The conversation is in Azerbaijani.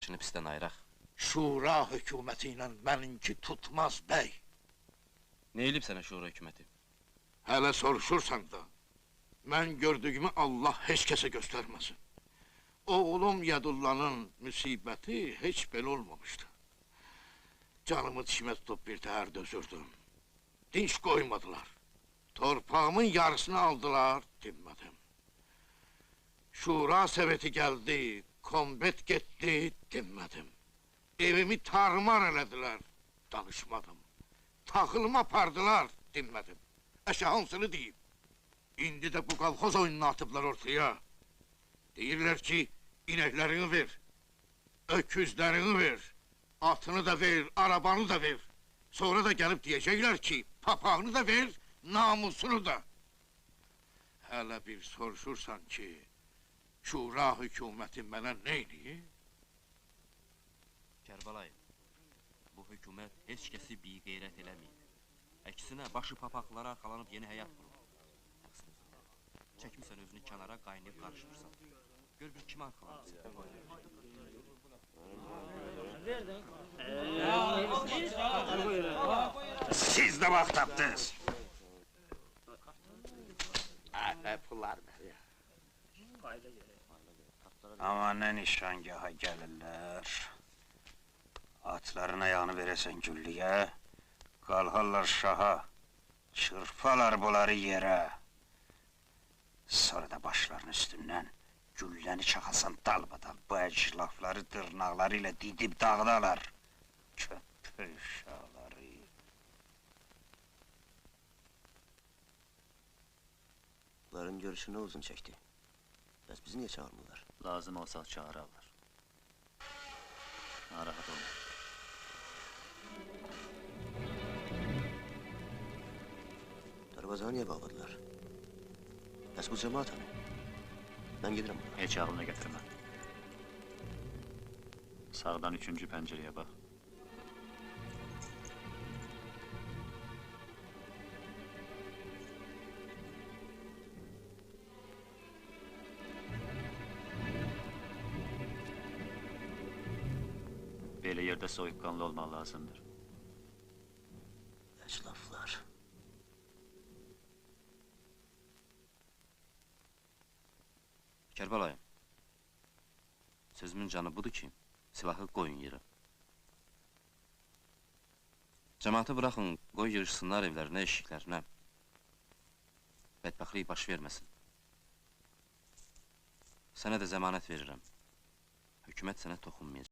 Başını pisdən ayıraq. Şura hökuməti ilə mənimki tutmaz bəy. Nə elib sənə şura hökuməti? Hələ soruşursan da, mən gördüyümü Allah heç kəsə göstərməsin. Oğlum Yadullanın müsibəti heç belə olmamışdı. Canımı dişimə tutub bir təhər dözürdüm. Dinç qoymadılar. Torpağımın yarısını aldılar, dinmədim. Şura soveti gəldi, kombet getdi, dinmədim. Evimi tarmar elədilər, danışmadım. Taxılımı apardılar, dinmədim. Əşə hansını deyim? İndi də bu qalxoz oyununu atıblar ortaya. Deyirlər ki, inəklərini ver, öküzlərini ver, atını da ver, arabanı da ver. Sonra da gəlib deyəcəklər ki, papağını da ver, namusunu da. Hələ bir soruşursan ki, şura hökuməti mənə nə eləyir? Kərbəlayı, bu hökumət heç kəsi bi-qeyrət eləməyib. Əksinə, başı papaqlara arxalanıb yeni həyat qurub. Həqsin özündə. Çəkmisən özünü kənara, qaynayıb qarışmırsan. Gör bir kimə arxalanırsan. Siz də vaxt tapdınız. Pullar ver. Amma nə nişangaha gəlirlər. Atların ayağını verəsən güllüyə, qalxarlar şaha, çırpalar bunları yerə. Sonra da başlarının üstündən gülləni çaxasan dalbadal, bu əclafları dırnaqları ilə didib dağıdalar. Köpək uşaqları. Bunların görüşü nə uzun çəkdi? Bəs bizi niyə çağırmırlar? Lazım olsa çağırarlar. Narahat olma. Darvazanı niyə bağladılar? Bəs bu cəmaat hani? Mən gedirəm bura. Heç ağlına gətirmə. Sağdan üçüncü pəncərəyə bax. Belə yerdə soyuqqanlı olmaq lazımdır. Əclaflar. Kərbəlayı, sözümün canı budur ki, silahı qoyun yerə. Cəmaatı bıraxın, qoy yığışsınlar evlərinə, eşiklərinə. Bədbəxtlik baş verməsin. Sənə də zəmanət verirəm. Hökumət sənə toxunmayacaq.